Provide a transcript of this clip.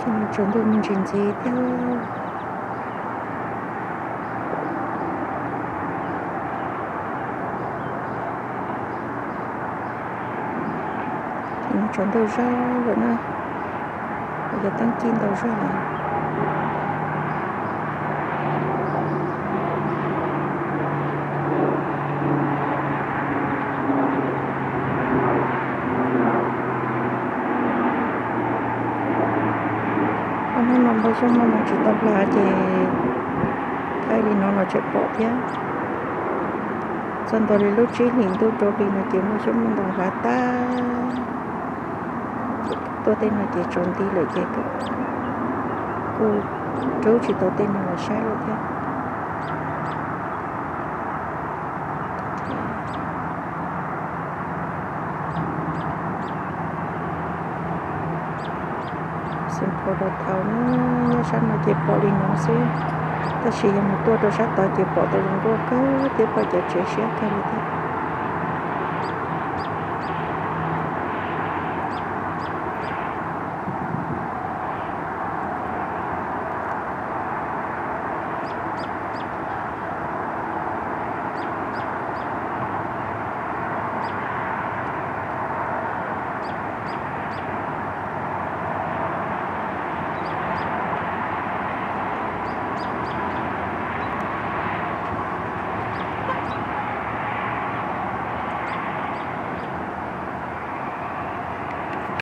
Tsaus ntuj me ntsis ntxiv thiab. Tsaus ntuj zog lawm na, yog teeb ci ntau zog lawm. Ob hnub no nplooj xyoob muaj moo tsis tau hlav ces thaij li no los tseem pom thiab. Txog ntua li lub tsib hlis ntuj rau hli no ces muaj xyoob muaj ntoo hlav tag. Tuaj tej no ces tsaus nti lawm ces kuj rub tsis tau tej no los saib lawm thiab. Xeev Phoos Downtown na, nyob sab no ces pom li no xwb, tab sis yog mus tuaj rau sab tod ces pom tau zoo nkauj kawg thiab, pom cov tsev siab kawg li thiab.